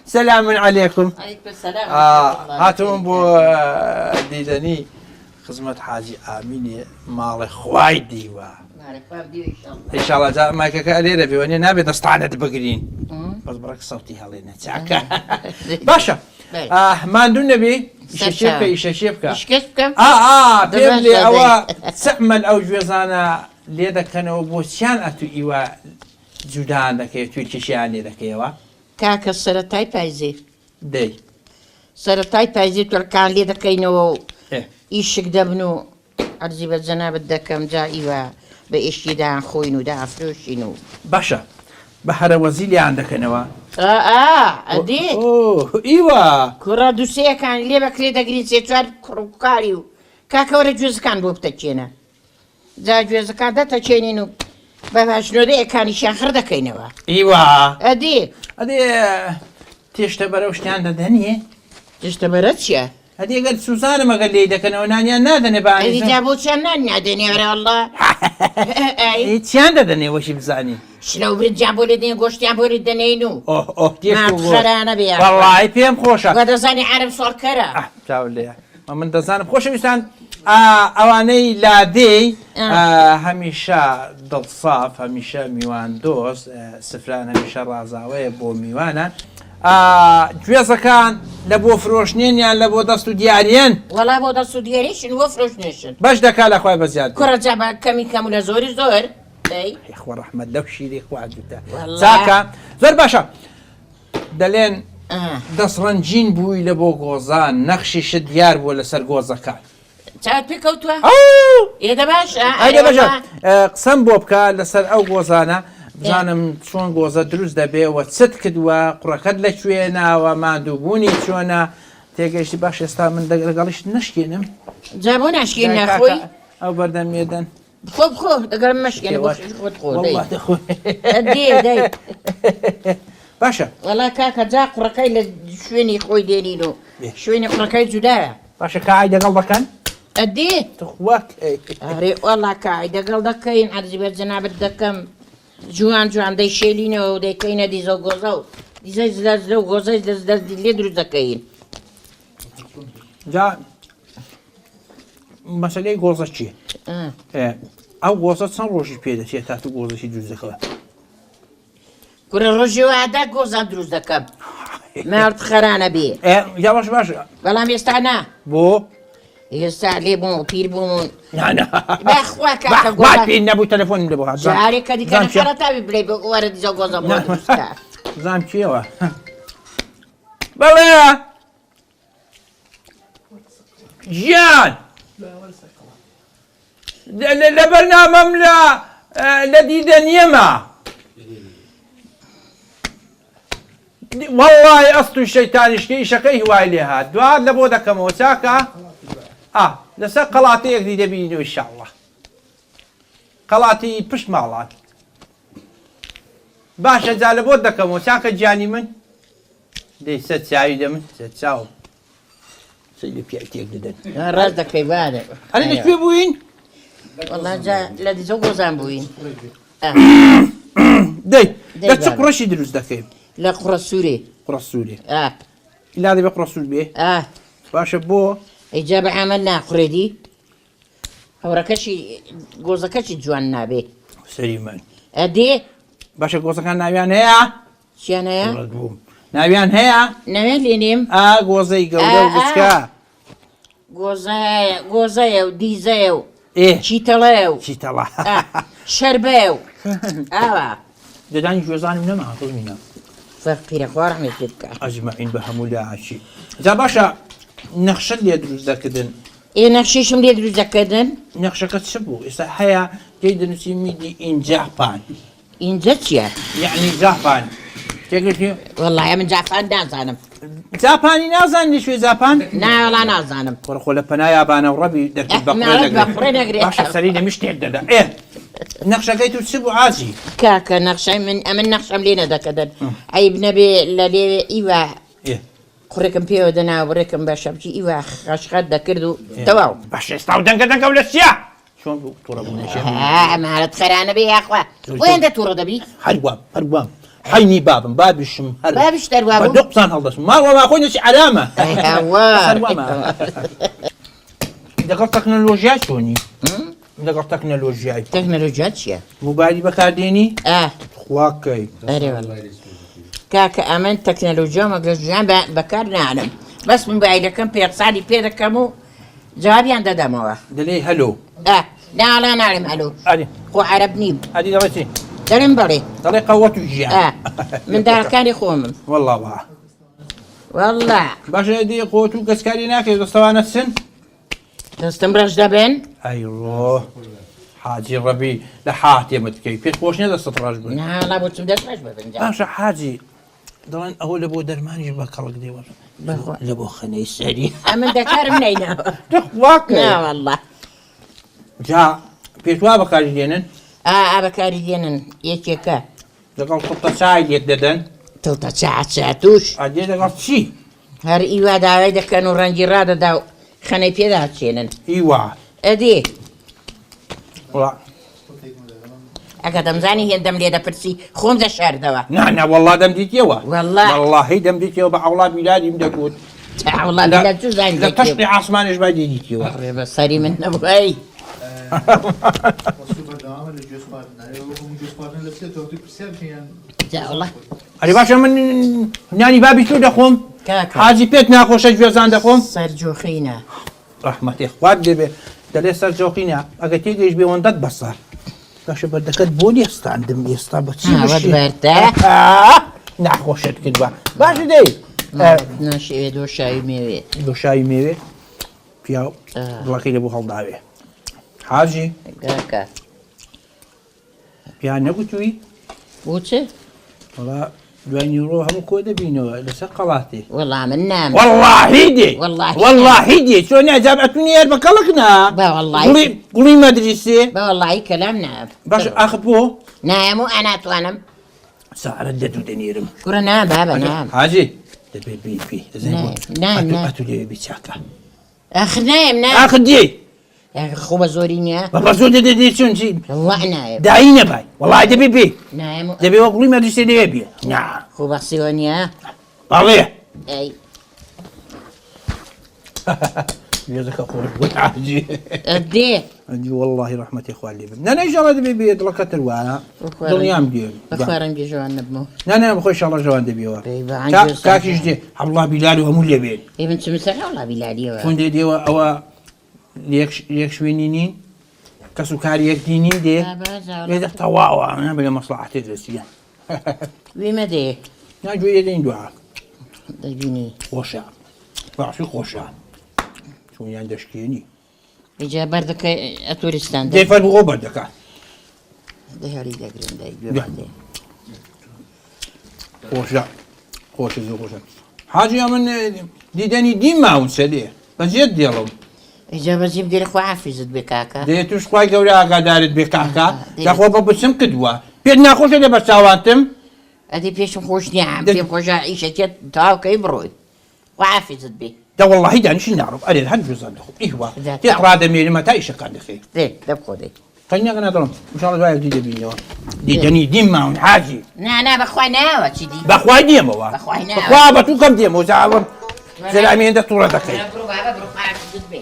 سلام علیکم علیکم السلام ورحمة الله هاتوم بۆ دیدەنی خزمەت حاجی ئامینێ ماڵێ خوای دیوە ئیشاڵا جا مایکەکە ئەلێرە بێ وەنیە نابێت دەستانت بگرین بەس بڕک سەوتی هەڵێنە چاکە باشە ماندوو نەبی ئیشەشێ بکە ئیشەشێ بکە ئا پێم لێ ئەوە چەمەل ئەو گوێزانە لێ دەکەنەوە بۆ چیان ئەتو ئیوە جودان دەکەی تویرکیشیان لێ دەکەیەوە کاکە سەرەتای پایزێ دەی. سەرەتای پایزی تۆلکان لێ دەکەینەوە و ئیشک دەبن و عەرزی بە جەنابت دەکەم جا ئیوە بە ئیشکی دایان خۆین و دافرۆشین و. باشە بە هەرەوەزی لێیان دەکەنەوە؟ ئا ئا ئەدی. ئۆ ئیوە. کوڕە دوسێیەکان لێ بە کرێ دەگرین سێ چوار کوڕ و کاری و کاکە وەرە گوێزەکان بۆ بتەکێنە. جا گوێزەکان دەتەکێنین و بە پاشنۆدەیەکانیشیان خڕ دەکەینەوە. ئیوا. ئەدی. ئەدێ تێشتە بەرە و شتیان دەدەنێ؟ تێشتە بەرە چییە؟ ئەدی ئەگەر سوزانم ئەگەر لێی دەکەنەوە نانیان نادەنێ بە ئەدی جا بۆ چیان نان نادەنێ ئەرێ وەڵڵا. ئەی چیان دەدەنێ وەشی بزانی؟ شلە و برنجیان بۆ لێ دەنێ گۆشتیان بۆ لێ دەنێین و. ئۆه ئۆه تێشت و گۆشت. ماتخەرانە بێ. وەڵڵاهی پێم خۆشە. وا دەزانی عەرەب سۆڕکەرە. ئاه چاو لێیە. من دەزانم خۆشەویستان ئەوانەی لادێی هەمیشە دڵساف هەمیشە میوان دۆست سفران هەمیشە ڕازاوەیە بۆ میوانە گوێزەکان لە بۆ فرۆشتنێن یان لە بۆ دەست و دیارێن وەڵا بۆ دەست و دیاریشن بۆ فرۆشتنیشن بەش دەکا لە خوای بەزیاد کوڕە جا بە کەمی کەم و لە زۆری زۆر دەی یاخوا ڕەحمەت لەو شیری خواردوتە چاکە زۆر باشە دەلێن دەست ڕەنگین بووی لە بۆ گۆزان نەخشیشت دیار بووە لەسەر گۆزەکان. چاوت پێ کەوتووە؟ ئێ دە باشە. ئەی دە باشە قسەم بۆ بکە لەسەر ئەو گۆزانە بزانم چۆن گۆزە دروست دەبێ و چت کردووە قوڕەکەت لە کوێ ناوە ماندووبوونی چۆنە تێگەیشتی باش ئێستا من لەگەڵیشت نەشکێنم جا بۆ ناشکێن ناخۆی ئەو بەردەم مێدەن بخۆ بخۆ دەگەڵم مەشکێنە بۆ خۆت خۆ دەی دەی باشە وەڵا کاکە جا قوڕەکەی لە شوێنی خۆی دێنین و شوێنی قوڕەکەی جودایە باشە کاعی دەگەڵ دەکەن ئەدی تخوا ئەرێ وەڵا کاعی دەگەڵ دەکەین عەرزی بە جەنابت دەکەم جوان جوان دەیشێلینەوە و دەیکەینە دیزە و گۆزە و دیزەی زلە زلە و گۆزەی لە زلە لێ دروست دەکەین جا مەسەلەی گۆزە چیە؟ ئەو گۆزە چەند ڕۆژی پێ دەچێت تا تو گۆزەکی دروست دەکەوە؟ کورە ڕۆژی وادا گۆزان دروست دەکەم مرد خەرانە بێ یا باش باش بەڵام ئێستا نا بۆ ئێستا لێ بووم و پیر بووم بەخوا کاکە پیر نەبوو تەلەفۆنم لێ بۆ هات جارێکە دیکە خەرەتاوی بڵێ وەرە دیزە گۆزە بۆ دروست کە زام کێوە بەڵێ گیان لە بەرنامەم لە لە دیدە نییەمە وەڵڵای ئەست و شەیتانیشکە ئیشەکەی هیوای لێ هات دوات لە بۆ دەکەمەوە چاکە ئا لەسەر قەڵاتەیەک دی دەبینەوە ئیشاڵڵا قەڵاتی پشت ماڵان باشە جا لە بۆت دەکەمەوە چاکە گیانی من دەی سەر چاوی دە من سەر چاوم سەیری پیاوی تێک دەدەن ڕاست دەکەی بارە ئەرێ لە کوێ بووین وەڵا جا لە دیزە گۆزان بووین دەی لە چ قوڕەشی دروست دەکەی لە قوڕە سوورێ قوڕە سوورێ لا دەبێ قوڕە سوور بێ باشە بۆ ئەی جا بە ئامە ناقڕێدی هەورەکەشی گۆزەکەشی جوان نابێ سەری من ئەدێ باشە گۆزەکان ناویان هەیە چیان هەیە؟ بووم. ناویان هەیە؟ ناویان لێنێم؟ ئا گۆزەی گەورە و گچکە. گۆزەیە گۆزەیە و دیزەیە و ئێ چیتەڵەیە و چیتەڵە شەربەیە و ئاوا. ددانی گوێزانم نەما خزمینە. فەقیرە خوا ڕەحمێت پێ بکا. ئەجمەعین بە هەموو لاعەکی. جا باشە نەخشەت لێ دروست دەکردن؟ ئێ نەخشەیشم لێ دروست دەکردن. نەخشەکە چ بوو؟ ئێستا هەیە تێی دەنووسی made in Japan. ئینجە چیە؟ یەعنی جاپان تێگەشتی؟ وەڵای من جاپان نازانم. جاپانی نازانی لە کوێ جاپان؟ نا وەڵا نازانم. خۆ خۆ لە پەنا یابانە و ڕەبی دەرکرد بە قوڕێ نەگرێ. بە قوڕێ نەگرێ. باشە سەری لە مشتێک دەدا. ئێ نەخشەکەی تو چ بوو عاجی؟ کاکە نەخشەی من ئەمن نەخشەم لێ نەدەکردن عەیب نەبێ لە لێوێ ئیوە قوڕێکم پێوە دەنا و بڕێکم بە شەپکی ئیوە خەشخەت دەکرد و تەواو. باشە ئێستا ئەو دەنگە دەنگە و لە چییە؟ چۆن بوو توڕە بوو نەشێ ئەمارەت خەرانە بێ یاخوا بۆ هێندە توڕە دەبی هەر وام هەر وام. حەینی بابم بابیشم هەر بابیشت هەر وا بە بوو؟ دوو قسان هەڵدەستم ماڵ وەما خۆی نەچی عەرامە ئەی هاوار هەر وامە لەگەڵ تەکنەلۆژیا چۆنی لەگەڵ تەکنەلۆژیای تەکنەلۆژیا چییە؟ موبایلی بەکاردێنی؟ ئا خواکەی ئەرێ وەڵا کاکە ئەمن تەکنەلۆژیا مەگلۆژیان بەکار نانم بەس موبایلەکەم پێقسانی پێ دەکەم و جوابیان دەدەمەوە. دەلێی هەلۆ. ئا ناڵێ ناڵێم هەلۆ. ئەرێ. خۆ عەرەب نیم. ئەدی دەڵێ چی؟ دەڵێم بەڵێ. دەڵێ قەوەت و ژیان. ئا منداڵەکانی خۆمم. وەڵا وا. وەڵا. باشە ئەدی خۆ تو کەسکاری ناکەی دەستەوانە چن؟ دەستم ڕەش دەبن؟ ئەی ڕۆ حاجی ڕەبی لە حاتێ متکەی پێت خۆش نییە دەستت ڕەش بن؟ ناڵا بۆچم دەست ڕەش ببن جا. باشە حاجی دەڵێن ئەوە لە بۆ دەرمانیش بە کەڵک دێ بەخوا. لە بۆ خەنەی سەری. ئەمن دەکارم نەیناوە. تخوا کەی. نا واللە. جا پێت وا بەکاری دێنن؟ ئا ئا بەکاری دێنن یەکێکە. لەگەڵ تڵتە چای لێک دەدەن؟ تڵتە چا چاتوش. ئەدێ لەگەڵ چی؟ هەر ئیوا داوای دەکەن و ڕەنگی ڕادەدا و خەنەی پێدا چێنن. ئیوا. ئەدێ. وەڵا. ئەگە دەمزانی هێندەم لێ دەپرسی خۆم دەشاردەوە. نا نا وەڵا دەمدیتیەوە. وەڵا. وەڵاهی دەمدیتیەوە بە عەوڵا بیلالیم دەگوت. عەوڵا بیلال چوو زانی لە تەشقی عاسمانیش بای دەیدیتیەوە. ڕێ بە سەری من نەبوو ئەی. جا وەڵا. ئەرێ باشە من نانی بابی تۆ دەخۆم؟ کاکە. حاجی پێت ناخۆشە گوێزان دەخۆم؟ سەرجۆخینە. ڕەحمەتی خوات لێبێ دەلێ سەرجۆخینە ئەگە تێگەیش بێ وەندەت بەسە. باشە بەردەکەت بۆ لێستاندم ئێستا بە چی ئاوەت بشێ؟ بەردە؟ ناخۆشت کردوە باشە دەی ناشێوێ دۆشاوی مێوێ. دۆشاوی مێوێ پیاو دڵەکەی لە بۆ هەڵداوێ حاجی کاکە. پیا نەگوتووی؟ بۆ چ؟ وەڵا دوای نیوەڕۆ هەموو کۆ دەبینەوە لەسەر قەڵاتێ. وەڵا من نام. وەڵاهی دێ. وەڵاهی وەڵاهی دێ. چۆن ئەجاب ئەتونی هەر بە کەڵک نا. بە وەڵاهی. گوڵی گوڵی مەدریسێ. بە وەڵاهی کەلام نام. باش ئاخ بۆ؟ نایەم و ئەناتوانم. سارە دە دوو دەنێرم. کوڕە نا بابە نام. حاجی دەبێ بی بی. نام نام. ئەتو لێ بی چاکە. ئاخر نایەم نام. ئاخر دێی. خۆ بە زۆری نییە؟ بە بە زۆر دەدێ دێ چۆن چی؟ وەڵا نایەم. دایی نەبای. وەڵای دەبێ بێ. نایەم و. دەبێ وەک گوڵی مەدریسێ لەوێ بێ. نا. خۆ بە قسەوە نییە؟ بەڵێ. ئەی. گوێزەکە خۆش بوو حاجی. ئەدێ. ئەدی وەڵڵاهی ڕەحمەتی خوا لێ بێ. نا نا ئیشاڵڵا دەبێ بێ دڵەکەت وایە. دڵنیام دێ. بەخوا ڕەنگی ژەوان نەبمەوە. نا نا بەخۆی ئیشاڵڵا ژەوان دەبیەوە. دەی بە عەنجی کاکیش دێ عەبدوڵڵا بیلال و هەموو لێ بێن. ئەی من چم سەر عەبدوڵڵا بیلالیەوە. چۆن دێ دێوە ئەوە لە یەک شوێنی نین کەس و کاری یەکدی نین دێ لێ تەواوە نابێ لە مەسڵەحەتێ دەچیە. ویمە دێ. نا گوێ لێ دەین دوعا. دەبینی. خۆشە بەڕاستی خۆشە چۆنیان دەشکێنی. ئیجا بەردەکە ئەتۆریستان دێ فەرموو ئەو بەردەکە. دەهێڵی دەگرن دای گوێ دێ. خۆشە خۆشە زۆر خۆشە. حاجی ئەمن دیدەنی دیم ماون سەلێ بەجێت دێڵم. ئیجا بەجێم دێرە خوا حافیزت بێ کاکە. دێ توش خوای گەورە ئاگادارت بێ کاکە. دەخۆ بە بچم کردووە. پێت ناخۆشە لە بەرچاوانتم؟ ئەدی پێشم خۆش نییە پێم خۆشە ئیشەکەت تەواو کەی بڕۆی. خوا حافیزت بێ. دە وەڵاهی دانیشی ناڕۆم ئەرێ هەر جوزان دەخۆم ئیهوا تێ ڕادەمێنم هەتا ئیشەکان دەخەی. دێ دە بخۆ دەی. قەیناکە نادڵم ئینشاڵڵا دوای یەکدی دەبینەوە. دیدەنی دیم ماون حاجی. نا نا بەخوای ناوە چی دی. بەخوای دێمەوە. بەخوای ناوە. بەخوا بە تووکەم دێمەوە جا ئەوە زەلامی هێندە تووڕە دەکەی. بڕۆ بابە بڕۆ خوا حافیزت بێ.